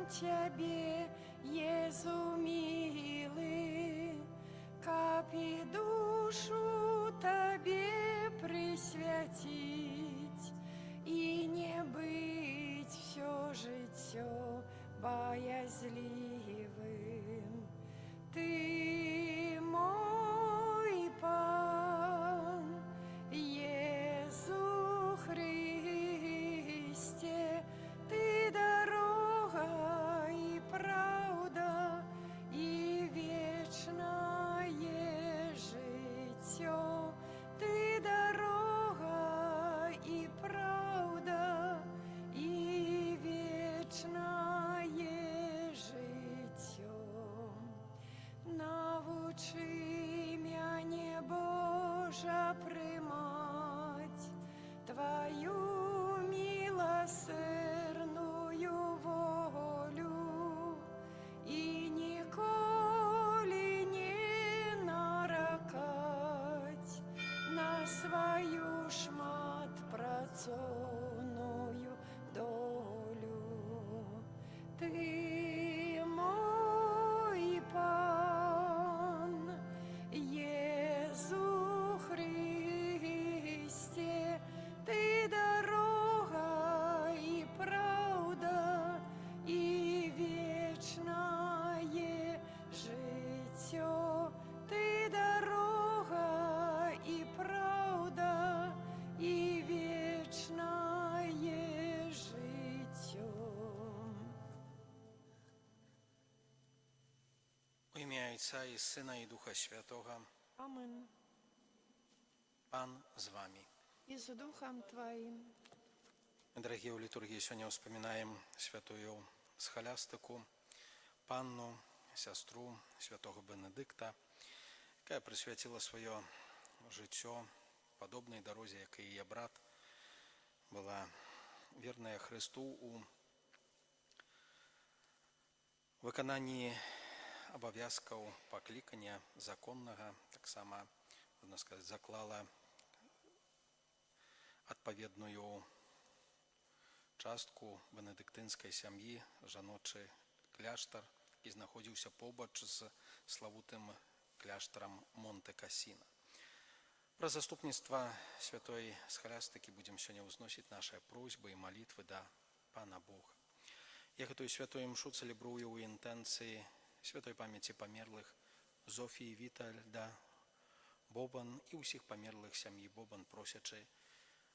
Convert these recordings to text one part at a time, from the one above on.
Цябе, Езу мілы, каб і душу Табе прысвяціць, і не быць усё жыццё баязлівым. Ты мой Пан, Езу Хрысце, Ты дарога і праўда, і вечнае жыццё. Ты дарога і праўда, і вечнае жыццё. Навучы мяне, Божа, прымаць Тваю міласэрную волю і ніколі не наракаць на сваю шматпрацоўную долю. Ты мой Пан, Езу Хрысце, Ты дарога і праўда, і вечнае жыццё. Ты дарога і праўда, і вечнае жыццё. У імя Айца і Сына, і Духа Святога. Амен. Пан з вамі. І з духам Тваім. Дарагія, у літургіі сёння ўспамінаем святую Схалястыку, панну, сястру святога Бенедыкта, якая прысвяціла сваё жыццё падобнай дарозе, як і яе брат, была верная Хрысту у выкананні абавязкаў паклікання законнага, таксама, можна сказаць, заклала адпаведную частку бенедыктынскай сям'і, жаночы кляштар, які знаходзіўся побач з славутым кляштарам Монте-Касіна. Праз заступніцтва святой Схалястыкі будзем сёння ўзносіць нашыя просьбы і малітвы да Пана Бога. Я гэтую святую імшу цэлебрую ў інтэнцыі святой памяці памерлых Зофіі, Вітальда Бобан і ўсіх памерлых сям'і Бобан, просячы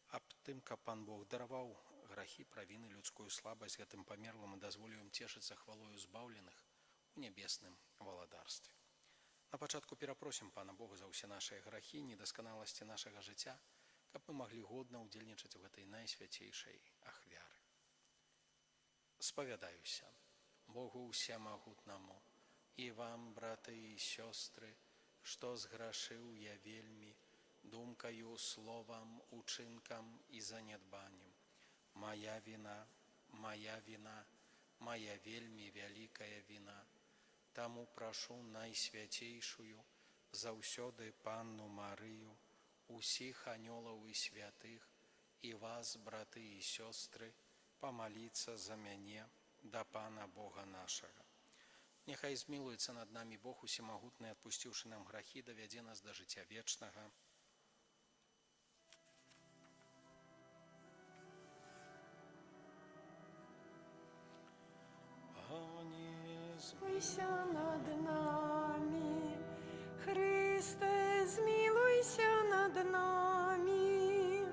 аб тым, каб Пан Бог дараваў грахі, правіны, людскую слабасць гэтым памерлым і дазволіў ім цешыцца хвалою збаўленых у нябесным валадарстве. На пачатку перапросім Пана Бога за ўсе нашыя грахі, недасканаласці нашага жыцця, каб мы маглі годна ўдзельнічаць у гэтай найсвяцейшай ахвяры. Спавядаюся Богу усемагутнаму і вам, браты і сёстры, што зграшыў я вельмі думкаю, словам, учынкам і занядбаннем. Мая віна, мая віна, мая вельмі вялікая віна. Таму прашу найсвяцейшую заўсёды Панну Марыю, усіх анёлаў і святых, і вас, браты і сёстры, памаліцца за мяне да Пана Бога нашага. Няхай змілуецца над намі Бог усемагутны, адпусціўшы нам грахі, давядзе нас да жыцця вечнага. Пане, Змилуйся над нами, Христе, змилуйся над нами,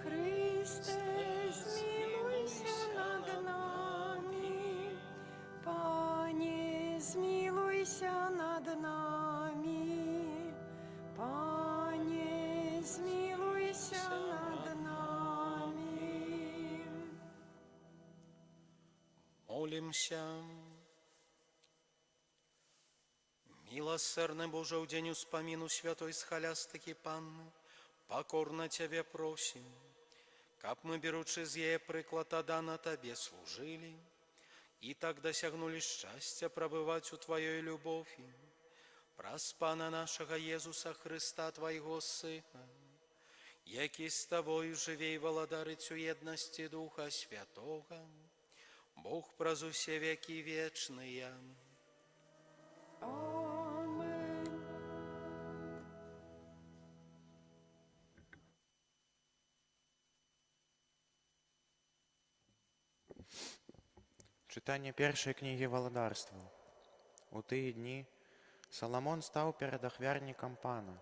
Христе, змилуйся над нами, Пане, змилуйся над нами, Пане, змилуйся над нами. Молімся. Міласэрны Божа, ў дзень успаміну святой Схалястыкі Панны, пакорна Цябе просім, каб мы, беручы з яе прыклад, аддана Табе служылі і так дасягнулі шчасця прабываць у Тваёй любові. Праз Пана нашага Езуса Хрыста, Твайго Сына, які з Табою жыве і валадарыць у еднасці Духа Святога, Бог праз усе вякі вечныя. Амэн. Чытанне першай кнігі Валадарстваў. У тыя дні Саламон стаў перад ахвярнікам Пана,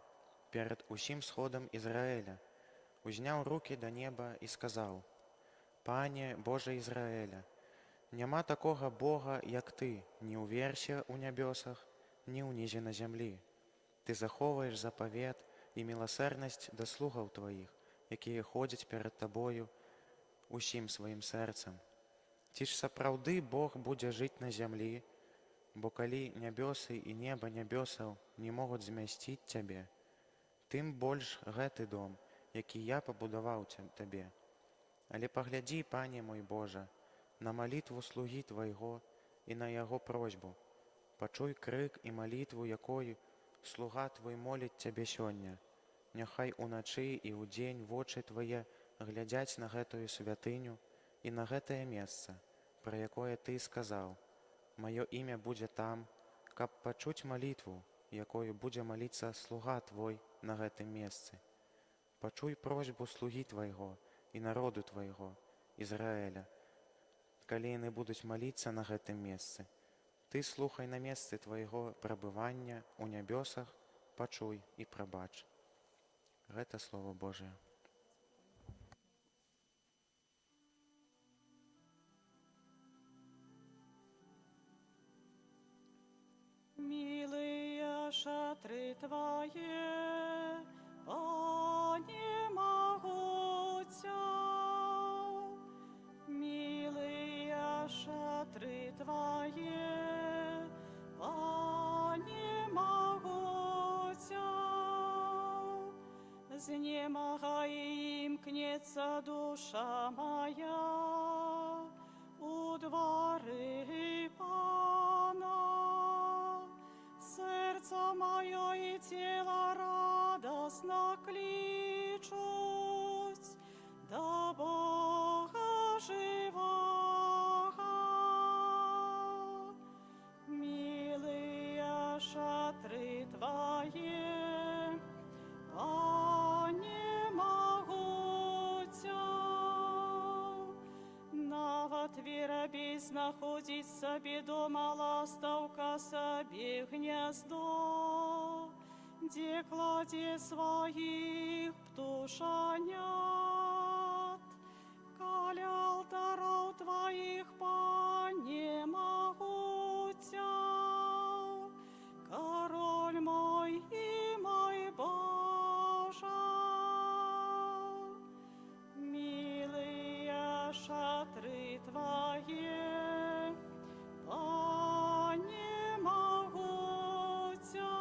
перад усім сходам Ізраэля, узняў рукі да неба і сказаў: Пане, Божа Ізраэля, няма такога Бога, як Ты, ні ўверсе ў нябёсах, ні ўнізе на зямлі. Ты захоўваеш запавет і міласэрнасць да слугаў Тваіх, якія ходзяць перад Табою усім сваім сэрцам. Ці ж сапраўды Бог будзе жыць на зямлі, бо калі нябёсы і неба нябёсаў не могуць змясціць цябе, тым больш гэты дом, які я пабудаваў табе. Але паглядзі, Пане мой Божа, на малітву слугі Твайго і на яго просьбу. Пачуй крык і малітву, якою слуга Твой моліць Цябе сёння. Няхай уначы і ўдзень вочы Твае глядзяць на гэтую святыню і на гэтае месца, пра якое Ты сказаў: Маё імя будзе там, каб пачуць малітву, якою будзе маліцца слуга Твой на гэтым месцы. Пачуй просьбу слугі Твайго і народу Твайго, Ізраэля, калі яны будуць маліцца на гэтым месцы. Ты слухай на месцы Твайго прабывання ў нябёсах, пачуй і прабач. Гэта Слова Божае. Милые шатры Твае, Пане могуця. Милые шатры Твае, Пане могуця. Знемагае, імкнецца душа мая у двары Пана. Сэрца маё і цела радасна клічуць да Бога жывога. Милыя шатры Твае, Пане могуця. Нават верабей знаходзіць сабе дома, ластаўка сабе гняздо, дзе кладзе сваіх птушанят. Каля алтароў Тваіх, Пане могуця, Кароль мой і мой Божа. Милыя шатры Твае, Пане могуця.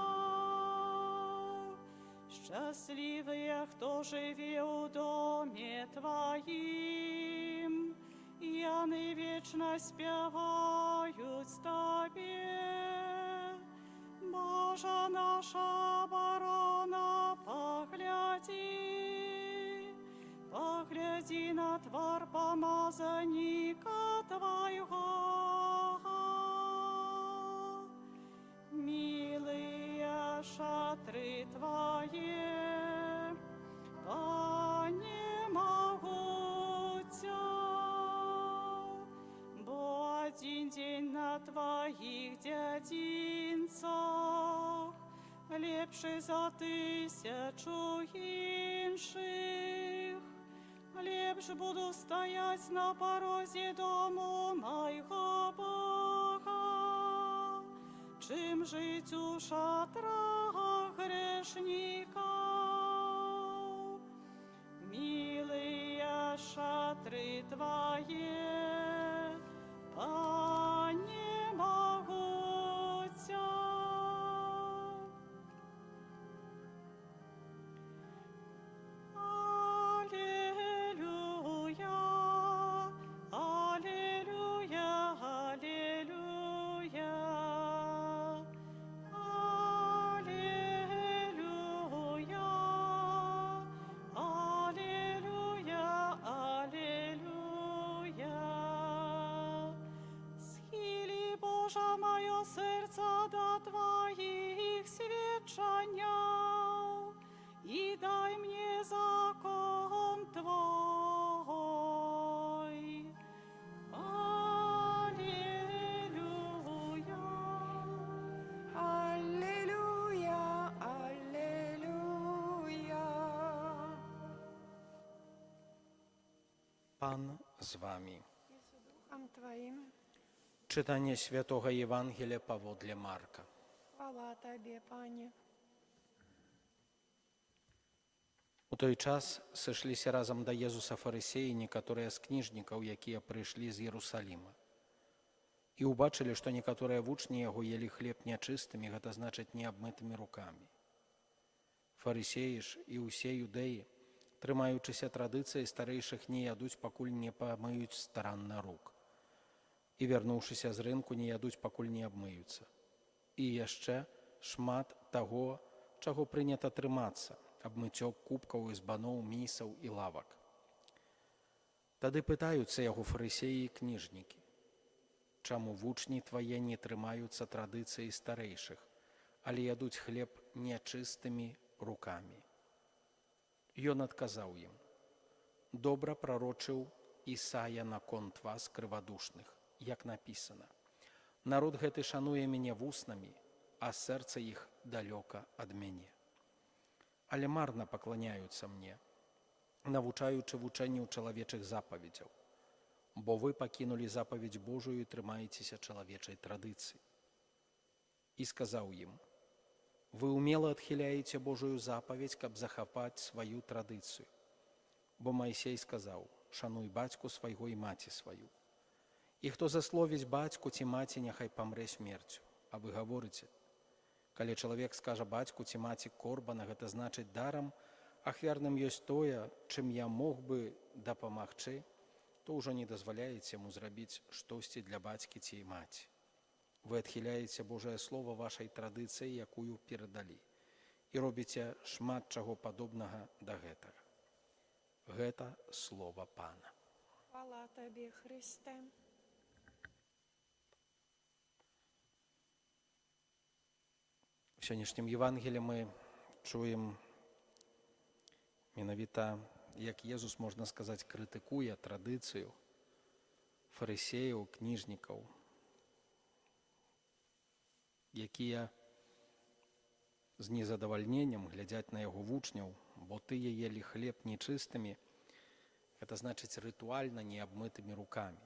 Шчаслівыя, хто жыве ў доме Тваім, яны вечна спяваюць Табе. Божа, наша абарона, паглядзі, паглядзі на твар памазаніка Твайго. Милыя шатры Твае, Пане могуця. Бо адзін дзень на Тваіх дзядзінцах лепшы за тысячу іншых. Лепш буду стаяць на парозе дому майго Бога, чым жыць у шатрах грэшнікаў. Милыя шатры Твае, Пане могуця. Алелюя, алелюя, алелюя. Алелюя, алелюя, алелюя. Божа, маё сэрца да Тваіх сведчанняў, і дай мне закон Твой. Алілуя. Алілуя, алілуя. Pan z wami. I z ducham Twoim. Czytanie Świętego Ewangelia паводле Марка. Хвала Табе, Пане. У той час сышліся разам да Езуса фарысеі, некаторыя з кніжнікаў, якія прыйшлі з Ерусаліма. І ўбачылі, што некаторыя вучні яго елі хлеб нячыстымі, гэта значыць неабмытымі рукамі. Фарысеі ж і ўсе юдэі, трымаючыся традыцыі старэйшых, не ядуць, пакуль не памыюць старанна рук. І, вярнуўшыся з рынку, не ядуць, пакуль не абмыюцца. І яшчэ шмат таго, чаго прынята трымацца: абмыццё кубкаў і збаноў, місаў і лавак. Тады пытаюцца яго фарысеі і кніжнікі: «Чаму вучні твае не трымаюцца традыцыі старэйшых, але ядуць хлеб нячыстымі рукамі?» Ён адказаў ім: «Добра прарочыў Ісая наконт вас, крывадушных, як напісана: „Народ гэты шануе мяне вуснамі, а сэрца іх далёка ад мяне. Але марна пакланяюцца мне, навучаючы вучэнняў чалавечых запаведзяў, бо вы пакінулі запаведзь Божую і трымаецеся чалавечай традыцыі.“ І сказаў ім: «Вы умела адхіляеце Божую запаведзь, каб захапаць сваю традыцыю. Бо Майсей сказаў: „Шануй бацьку свайго і маці сваю. І хто засловіць бацьку ці маці, няхай памрэ смерцю.“ А вы гаворыце: „Калі чалавек скажа бацьку ці маці: корбана, гэта значыць дарам, ахвярным ёсць тое, чым я мог бы дапамагчы, то ўжо не дазваляеце яму зрабіць штосьці для бацькі ці маці. Вы адхіляеце Божае Слово вашай традыцыяй, якую перадалі, і робіце шмат чаго падобнага да гэтага.“ Гэта слова Пана. Хвала Табе, Хрысце. У сённяшнім Евангелі мы чуем менавіта, як Езус, можна сказаць, крытыкуе традыцыю фарысеяў, кніжнікаў, якія з незадавальненнем глядзяць на яго вучняў, бо тыя елі хлеб нечыстымі, гэта значыць рытуальна неабмытымі рукамі.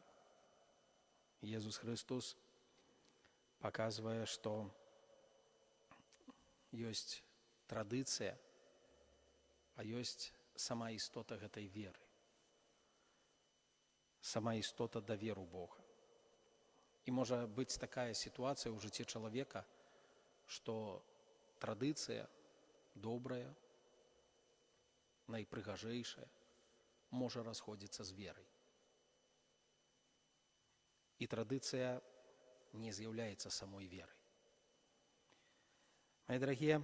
Езус Хрыстус паказвае, што ёсць традыцыя, а ёсць сама істота гэтай веры, сама істота даверу Бога. І можа быць такая сітуацыя ў жыцці чалавека, што традыцыя добрая, найпрыгажэйшая, можа расходзіцца з верай. І традыцыя не з'яўляецца самой верай. Мае дарагія,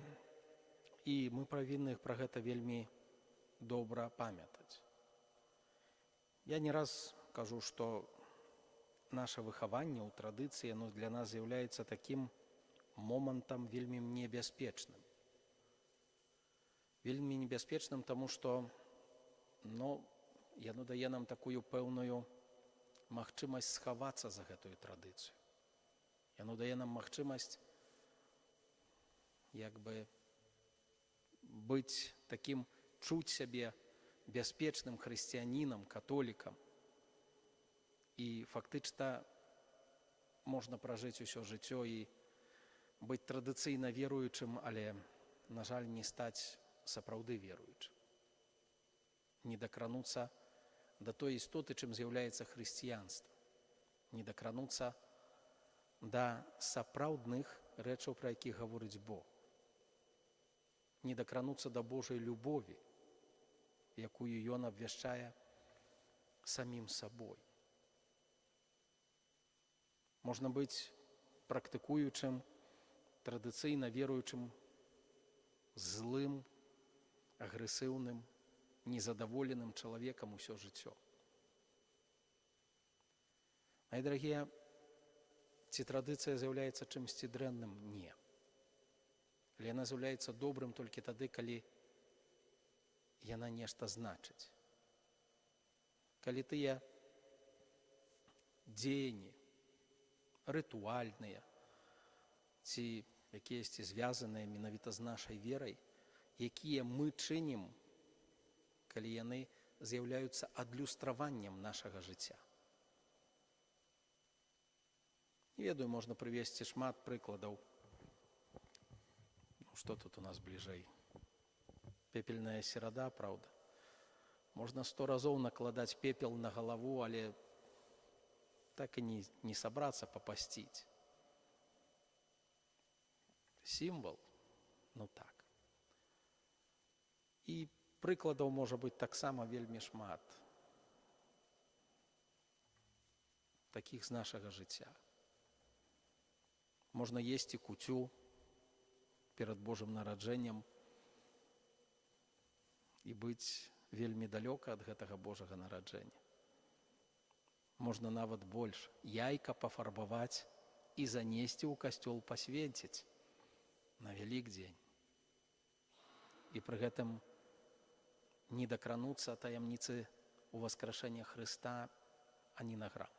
і мы павінны пра гэта вельмі добра памятаць. Я не раз кажу, што наша выхаванне ў традыцыі, яно для нас з'яўляецца такім момантам вельмі небяспечным. Вельмі небяспечным, таму што, яно дае нам такую пэўную магчымасць схавацца за гэтую традыцыю. Яно дае нам магчымасць як бы быць такім, чуць сябе бяспечным хрысціянінам, католікам. І фактычна можна пражыць усё жыццё і быць традыцыйна веруючым, але, на жаль, не стаць сапраўды веруючым. Не дакрануцца да той істоты, чым з'яўляецца хрысціянства. Не дакрануцца да сапраўдных рэчаў, пра якіх гаворыць Бог. Не дакрануцца да Божай любові, якую ён абвяшчае самім сабой. Можна быць практыкуючым, традыцыйна веруючым, злым, агрэсіўным, незадаволеным чалавекам усё жыццё. Мае дарагія, Ці традыцыя з'яўляецца чымсьці дрэнным? Не. Але яна з'яўляецца добрым толькі тады, калі яна нешта значыць. Калі тыя дзеянні рытуальныя ці якіясьці звязаныя менавіта з нашай верай, якія мы чынім, калі яны з'яўляюцца адлюстраваннем нашага жыцця. Не ведаю, можна прывесці шмат прыкладаў. Ну, што тут у нас бліжэй? Пепельная серада, праўда. Можна 100 разоў накладаць пепел на галаву, але так і не сабрацца папасціць. Сімвал? Ну так. І прыкладаў можа быць таксама вельмі шмат. Такіх з нашага жыцця. Можна есці куцю перад Божым нараджэннем і быць вельмі далёка ад гэтага Божага нараджэння. Можна нават больш яйка пафарбаваць і занесці ў касцёл пасвенціць на Вялікдзень. І пры гэтым не дакрануцца таямніцы ўваскрашэння Хрыста ані на грам.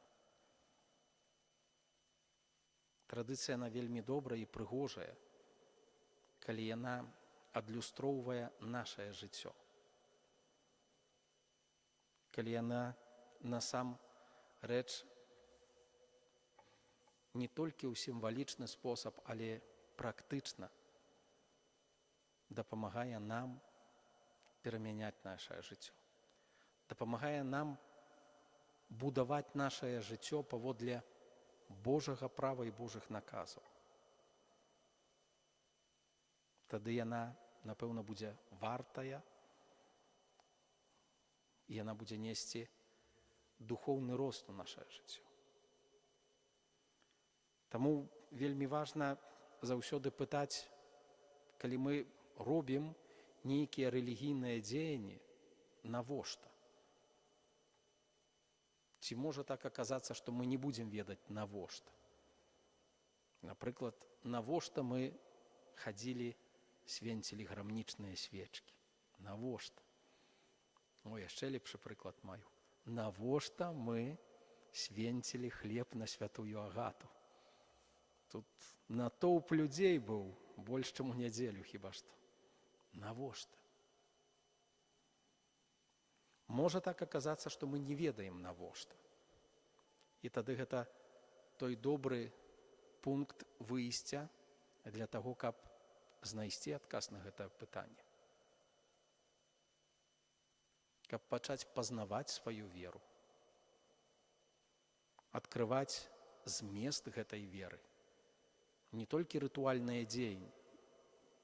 Традыцыя яна вельмі добрая і прыгожая, калі яна адлюстроўвае нашае жыццё. Калі яна насамрэч не толькі ў сімвалічны спосаб, але практычна дапамагае нам перамяняць нашае жыццё. Дапамагае нам будаваць нашае жыццё паводле Божага права і Божых наказаў. Тады яна, напэўна, будзе вартая, і яна будзе несці духоўны рост у нашае жыццё. Таму вельмі важна заўсёды пытаць, калі мы робім нейкія рэлігійныя дзеянні, навошта? Ці можа так аказацца, што мы не будзем ведаць навошта? Напрыклад, навошта мы хадзілі, свенцілі грамнічныя свечкі? Навошта? О, яшчэ лепшы прыклад маю. Навошта мы свенцілі хлеб на святую Агату? Тут натоўп людзей быў больш, чым у нядзелю хіба што. Навошта? Можа так аказацца, што мы не ведаем навошта. І тады гэта той добры пункт выйсця для таго, каб знайсці адказ на гэта пытанне. Каб пачаць пазнаваць сваю веру, адкрываць змест гэтай веры. Не толькі рытуальныя дзеянні,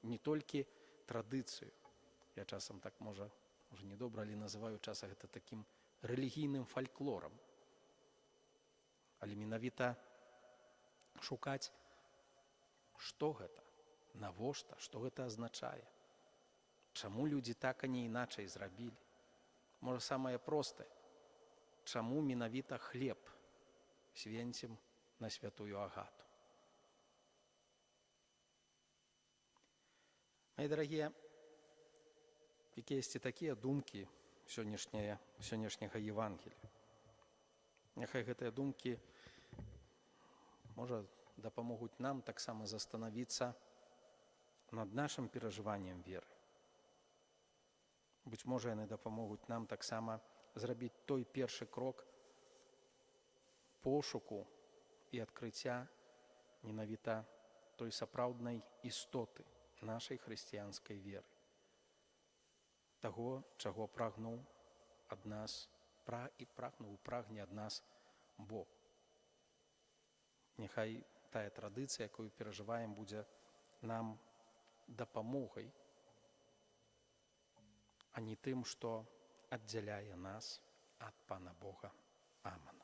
не толькі традыцыю. Я часам так, можа, уже недобра, але называю часам гэта такім рэлігійным фальклорам. Але менавіта шукаць, што гэта, навошта, што гэта азначае. Чаму людзі так, а не іначай зрабілі? Можа, самае простае. Чаму менавіта хлеб свенцім на святую Агату? Мои дарагія, якіясьці такія думкі сённяшняга Евангелія. Няхай гэтыя думкі, можа, дапамогуць нам таксама застанавіцца над нашым перажываннем веры. Быць можа, яны дапамогуць нам таксама зрабіць той першы крок пошуку і адкрыцця менавіта той сапраўднай істоты нашай хрысціянскай веры. Таго, чаго прагнуў ад нас, і прагнуў, прагне ад нас Бог. Няхай тая традыцыя, якую перажываем, будзе нам дапамогай, а не тым, што аддзяляе нас ад Пана Бога. Амэн.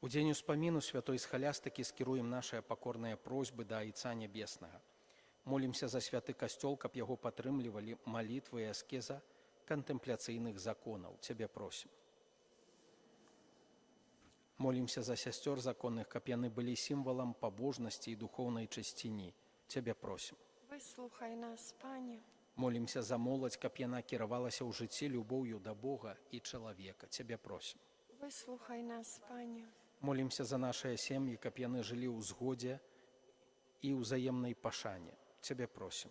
У дзень успаміну святой схалястыкі скіруем нашыя пакорныя просьбы да Айца Нябеснага. Молімся за святы Касцёл, каб яго падтрымлівалі малітвы і аскеза кантэмпляцыйных законаў. Цябе просім. Молімся за сясцёр законных, каб яны былі сімвалам пабожнасці і духоўнай чысціні. Цябе просім. Выслухай нас, Пане. Молімся за моладзь, каб яна кіравалася ў жыцці любоўю да Бога і чалавека. Цябе просім. Выслухай нас, Пане. Молімся за нашыя сем'і, каб яны жылі ў згодзе і ўзаемнай пашане. Цябе просім.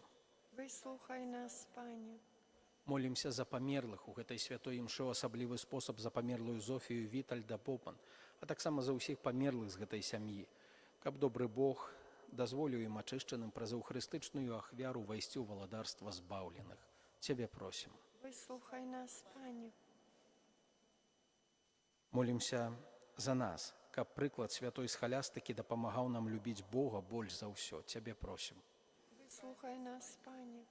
Выслухай нас, Пане. Молімся за памерлых у гэтай святой імшы ў асаблівы спосаб за памерлую Зофію Вітальда Попан, а таксама за ўсіх памерлых з гэтай сям'і, каб добры Бог дазволіў ім ачышчаным праз эўхарыстычную ахвяру ўвайсці ў валадарства збаўленых. Цябе просім. Выслухай нас, Пане. Молімся за нас, каб прыклад святой Схалястыкі дапамагаў нам любіць Бога больш за ўсё. Цябе просім. Выслухай нас, Пане.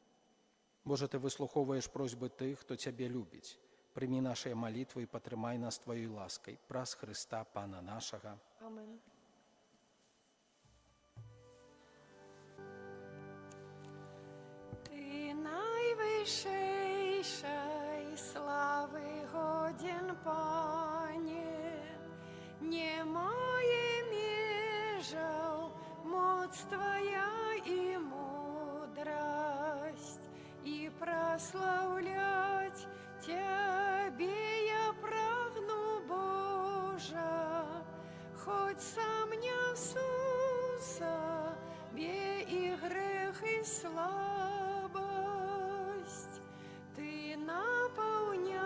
Божа, ты выслухоўваеш просьбы тых, хто цябе любіць. Прымі нашыя малітвы і падтрымай нас тваёй ласкай. Праз Хрыста, Пана нашага. Амен. Ты найвышэйшай славы годзен, Пане, не мае межаў моц Твая і мудрасць, і праслаўляць Цябе я прагну, Божа, хоць сам нясу ў сабе і грэх, і слабасць. Ты напаўняеш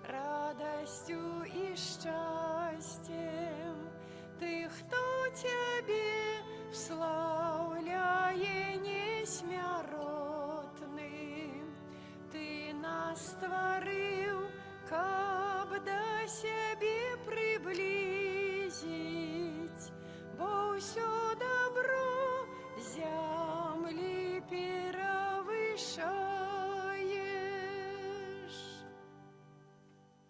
радасцю і шчасцем тых, хто Цябе услаўляе несмяротны. Ты нас стварыў, каб да сябе прыблізіць, бо ўсё дабро зямлі перавышаеш.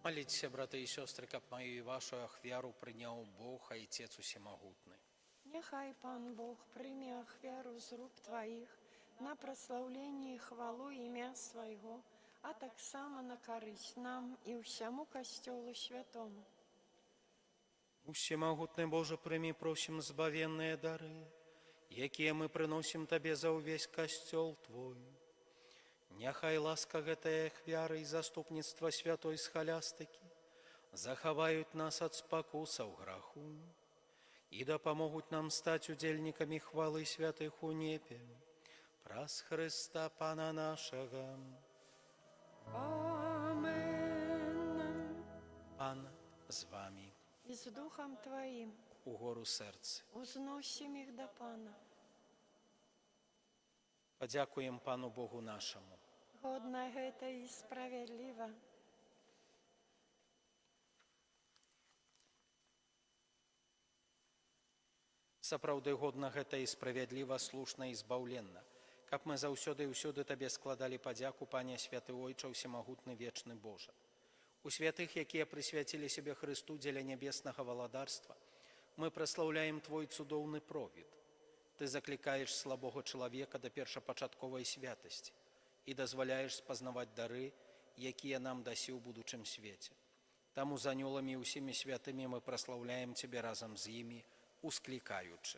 Маліцеся, браты і сёстры, каб маю і вашу ахвяру прыняў Бог, Айцец усемагутны. Няхай Пан Бог прыме ахвяру з рук Тваіх на праслаўленне і хвалу імя Свайго, а таксама на карысць нам і ўсяму Касцёлу святому. Усемагутны Божа, прымі, просім, збавенныя дары, якія мы прыносім Табе за ўвесь Касцёл Твой. Няхай ласка гэтай ахвяры і заступніцтва святой Схалястыкі захаваюць нас ад спакусаў граху і дапамогуць нам стаць удзельнікамі хвалы святых у небе. Праз Хрыста Пана нашага. Амен. Пан з вамі. І з духам Тваім. Угору сэрцы. Узносім іх да Пана. Падзякуем Пану Богу нашаму. Годна гэта і справядліва. Сапраўды годна гэта і справядліва, слушна і збаўленна, каб мы заўсёды і ўсюды Табе складалі падзяку, Пане святы Ойча, усемагутны вечны Божа. У святых, якія прысвяцілі сябе Хрысту дзеля нябеснага валадарства, мы праслаўляем Твой цудоўны провід. Ты заклікаеш слабога чалавека да першапачатковай святасці і дазваляеш спазнаваць дары, якія нам дасі ў будучым свеце. Таму з анёламі і ўсімі святымі мы праслаўляем Цябе разам з імі, усклікаючы.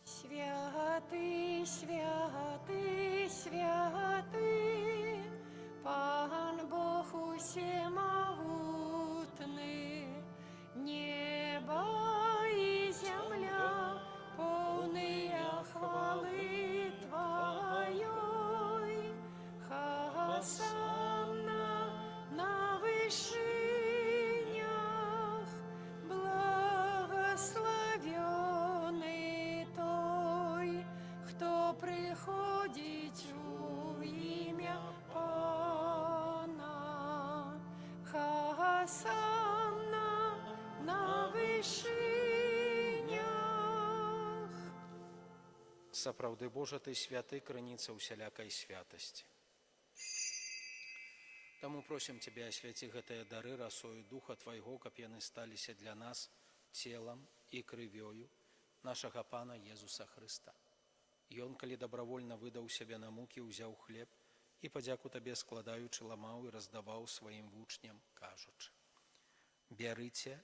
Святы, святы, святы, Пан Бог усемагутны, неба і зямля поўныя хвалы Тваёй. Хасанна на вышынях, благаславёны той, хто прыходзіць у імя Пана. Хасанна на вышынях. Сапраўды, Божа, Ты святы, крыніца ўсялякай святасці. Таму просім Цябе, асвяці гэтыя дары расою Духа Твайго, каб яны сталіся для нас целам і крывёю нашага Пана Езуса Хрыста. Ён, калі добравольна выдаў сябе на мукі, узяў хлеб і, падзяку Табе складаючы, ламаў і раздаваў сваім вучням, кажучы: «Бярыце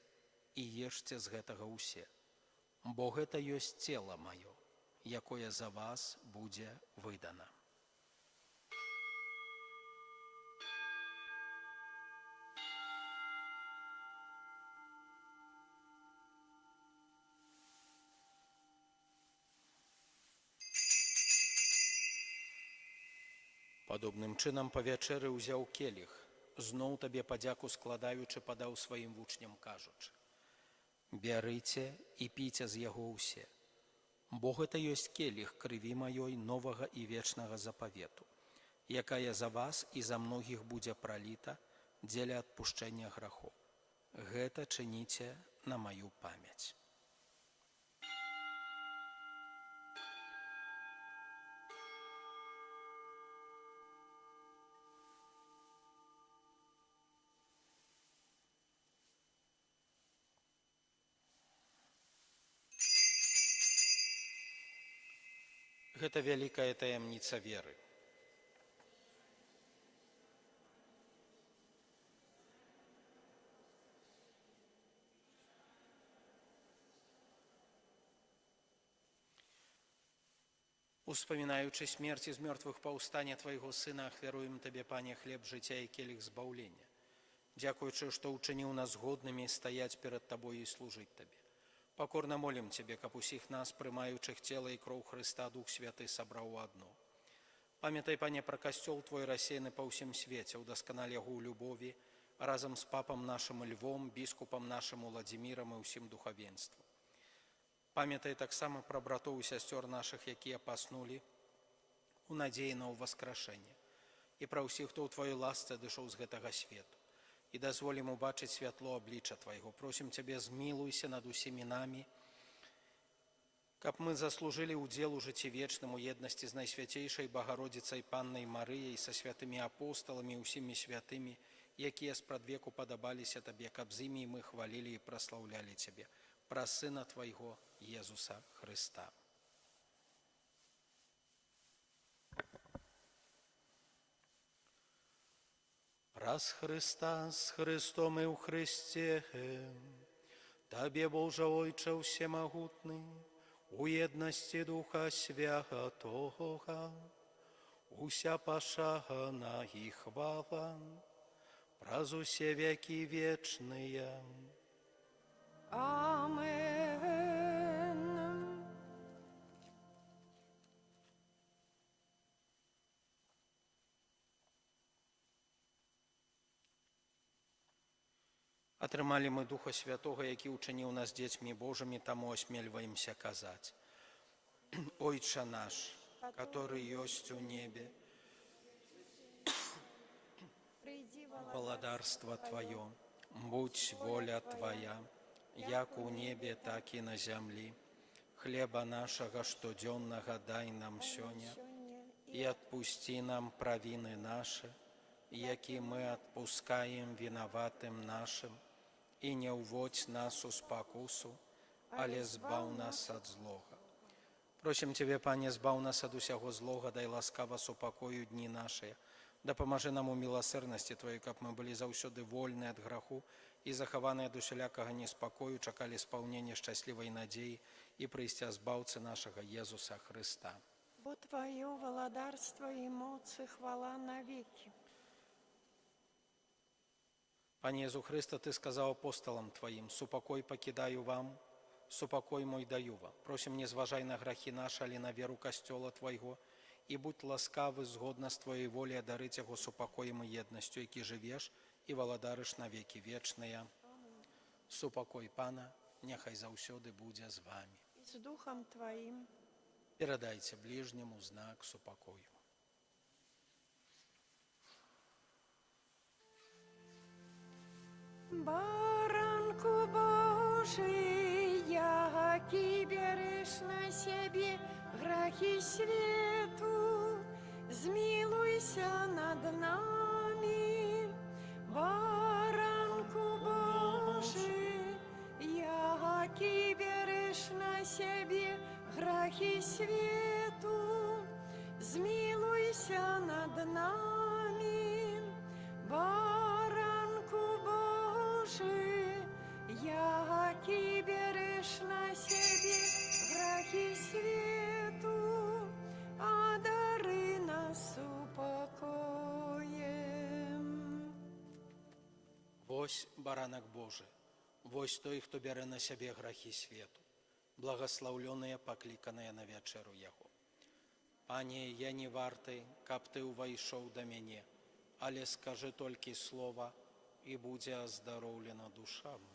і ешце з гэтага ўсе, бо гэта ёсць цела маё, якое за вас будзе выдана». Падобным чынам па вячэры ўзяў келіх, зноў Табе падзяку складаючы, падаў сваім вучням, кажучы: «Бярыце і піце з яго ўсе, бо гэта ёсць келіх крыві маёй новага і вечнага запавету, якая за вас і за многіх будзе праліта дзеля адпушчэння грахоў. Гэта чыніце на маю памяць». Гэта вялікая таямніца веры. Успамінаючы смерць і з мёртвых паўстання Твайго Сына, ахвяруем Табе, Пане, хлеб жыцця і келіх збаўлення, дзякуючы, што ўчыніў нас годнымі стаяць перад Табой і служыць Табе. Пакорна молім Цябе, каб усіх нас, прымаючых цела і кроў Хрыста, Дух Святы сабраў у адно. Памятай, Пане, пра касцёл Твой, рассеяны па ўсім свеце, удасканаль яго ў любові, разам з папам нашым Львом, біскупам нашым Уладзімірам і ўсім духавенствам. Памятай таксама пра братоў і сясцёр нашых, якія паснулі у надзеі на ўваскрашэнне, і пра ўсіх, хто ў Тваёй ласцы адышоў з гэтага свету, і дазволь ім убачыць святло аблічча Твайго. Просім Цябе, змілуйся над усімі намі, каб мы заслужылі ўдзел у жыцці вечным у еднасці з Найсвяцейшай Багародзіцай Паннай Марыяй, са святымі апосталамі і ўсімі святымі, якія спрадвеку падабаліся Табе, каб з імі мы хвалілі і праслаўлялі Цябе. Праз Сына Твайго, Езуса Хрыста. Праз Хрыста, з Хрыстом і ў Хрысце, Табе, Божа Ойча ўсемагутны, у еднасці Духа Святога, уся пашана і хвала, праз усе вякі вечныя. Амен. Атрымалі мы Духа Святога, які ўчыніў нас дзецьмі Божымі, таму асмельваемся казаць: Ойча наш, который ёсць у небе, Прыйдзі валадарства Тваё, будзь воля Твая, як у небе, так і на зямлі. Хлеба нашага штодзённага дай нам сёння, і адпусці нам правіны нашы, як і мы адпускаем вінаватым нашым, і не ўводзь нас у спакусу, але збаў нас ад злога. Просім Цябе, Пане, збаў нас ад усяго злога, дай ласкава супакою дні нашыя. Дапамажы нам у міласэрнасці Тваёй, каб мы былі заўсёды вольныя ад граху і захаваныя ад усялякага неспакою, чакалі спаўнення шчаслівай надзеі і прыйсця Збаўцы нашага Езуса Хрыста. Бо Тваё валадарства і моц і хвала навекі. Пане Езу Хрысце, Ты сказаў апосталам Тваім: «Супакой пакідаю вам, супакой мой даю вам». Просім, не зважай на грахі нашы, але на веру Касцёла Твайго, і будзь ласкавы згодна з Тваёй воляй адарыць яго супакоем і еднасцю, які жывеш і валадарыш на векі вечныя. Супакой Пана няхай заўсёды будзе з вамі. І з духам Тваім. Перадайце бліжняму знак супакою. Баранку Божы, які бярэш на сябе грахі свету, змілуйся над намі. Баранку Божы, які бярэш на сябе свету, змілуйся над намі. Баранку Божы, які бярэш на сябе грахі свету, адары нас супакоем. Вось Баранак Божы, вось той, хто бярэ на сябе грахі свету, благаслаўлёныя, пакліканыя на вячэру Яго. Пане, я не варты, каб Ты ўвайшоў да мяне, але скажы толькі слова, і будзе аздароўлена душа моя.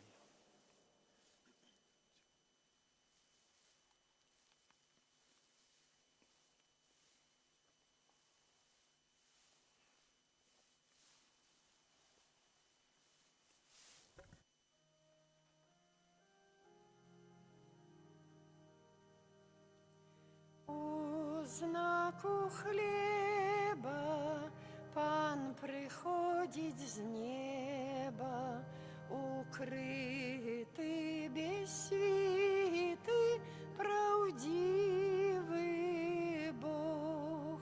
У знаку хлеба Пан прыходзіць з неба, укрыты без світы, праўдзівы Бог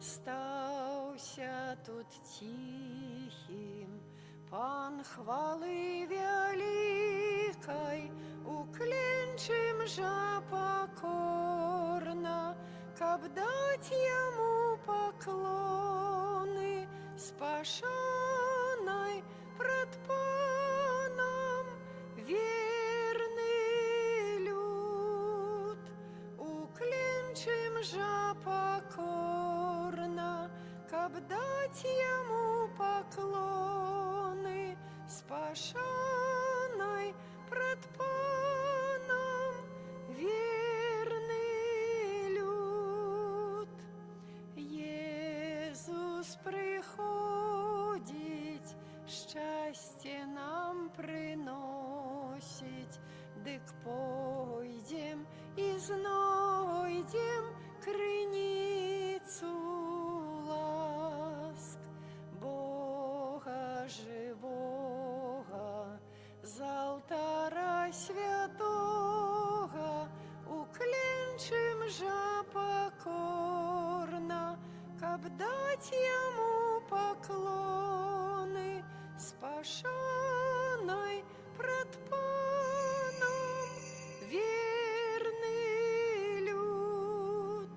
стаўся тут ціхім, Пан хвалы вялікай, укленчым жа пакорна, каб даць яму паклоны з пашанай прад Панам верны люд. Укленчым жа пакорна, каб даць яму паклоны з пашанай прад Панам верны люд. Езус прыходзіць, шчасце нам прыносіць, дык пойдзем і знойдзем крыніцу ласк Бога жывога, з алтара святога, укленчым жа пакорна, каб даць яму паклоны з пашанай прад Панам верны люд.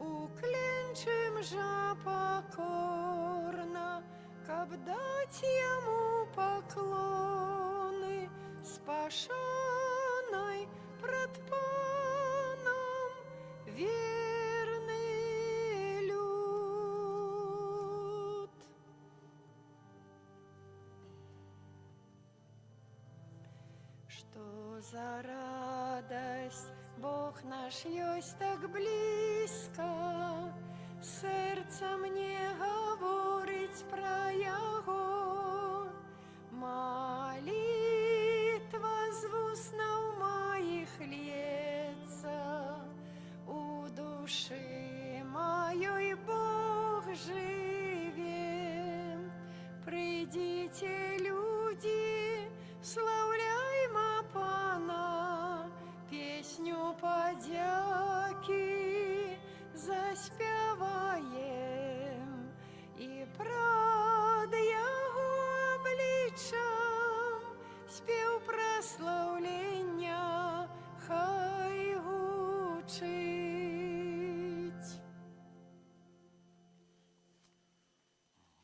Укленчым жа пакорна, каб даць яму паклоны з пашанай прад Панам верны люд. Што за радасць, Бог наш ёсць так блізка, сэрца мне гаворыць пра Яго. Малітва з вуснаў маіх льецца, у душы маёй Бог жыве. Прыйдзіце, людзі, слаўляйма Пана, песню падзякі заспяваем і прад Яго абліччам спеў праслаўлення хай гучыць.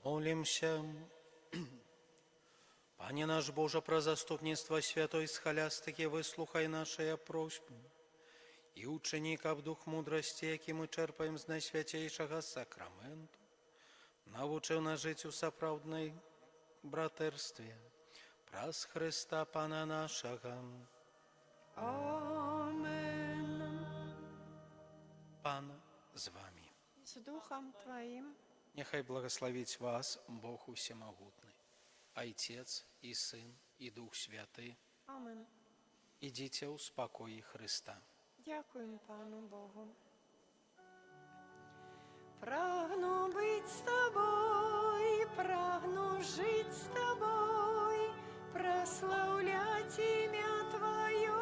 Молімся. Пане наш Божа, праз заступніцтва святой Схалястыкі, выслухай нашыя просьбы і ўчыні, каб дух мудрасці, які мы чэрпаем з найсвяцейшага сакраменту, навучыў нас жыць у сапраўднай братэрстве. Праз Хрыста Пана нашага. Амен. Пан з вамі. З духам Тваім. Няхай благаславіць вас Бог Усемагутны, Айцец і Сын і Дух Святы. Амен. Ідзіце ў спакоі Хрыста. Дзякуем Пану Богу. Прагну быць з табой, прагну жыць з табой, праслаўляць імя Тваё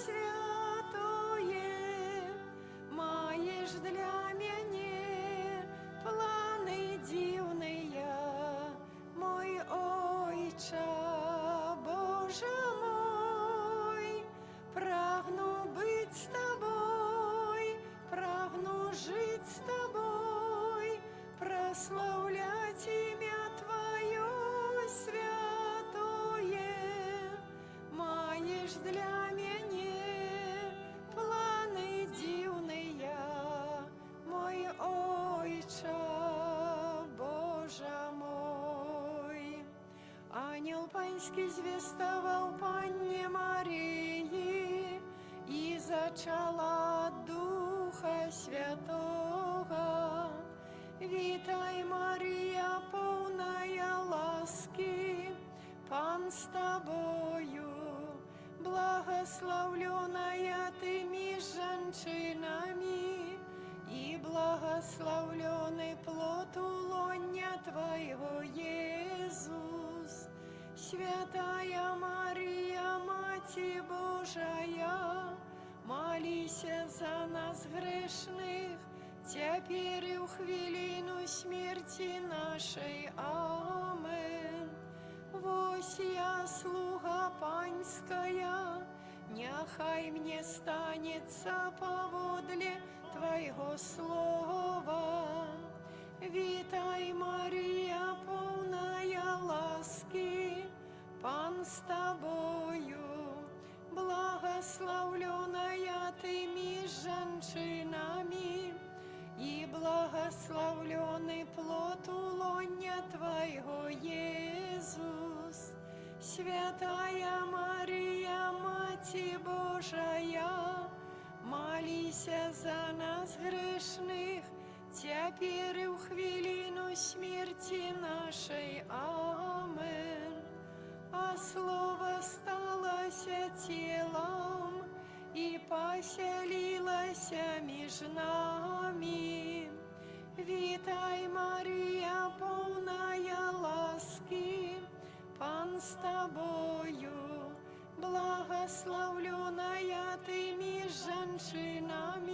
святое. Благаслаўляць імя Тваё святое. Маеш для мяне планы дзіўныя, мой Ойча, Божа мой. Анёл Панскі звеставаў Панне Марыі, і зачала ад Духа Святога. Вітай, Марыя, поўная ласкі, Пан з табою, благаслаўлёная ты між жанчынамі, і благаслаўлёны плод улоння Твайго, Езус. Святая Марыя, Маці Божая, маліся за нас грэшных, цяпер і ў хвіліну смерці нашай. Амэн. Вось я, слуга Панская, няхай мне станецца паводле Твайго слова. Вітай, Марыя, поўная ласкі, Пан з табою, благаслаўлёная ты між жанчынамі, і благаслаўлёны плод улоння Твайго, Езус. Святая Марыя, Маці Божая, маліся за нас грэшных, цяпер і ў хвіліну смерці нашай. Амэн. А Слова сталася целам і пасялілася між намі. Вітай, Марыя, поўная ласкі, Пан з табою, благаслаўлёная ты між жанчынамі.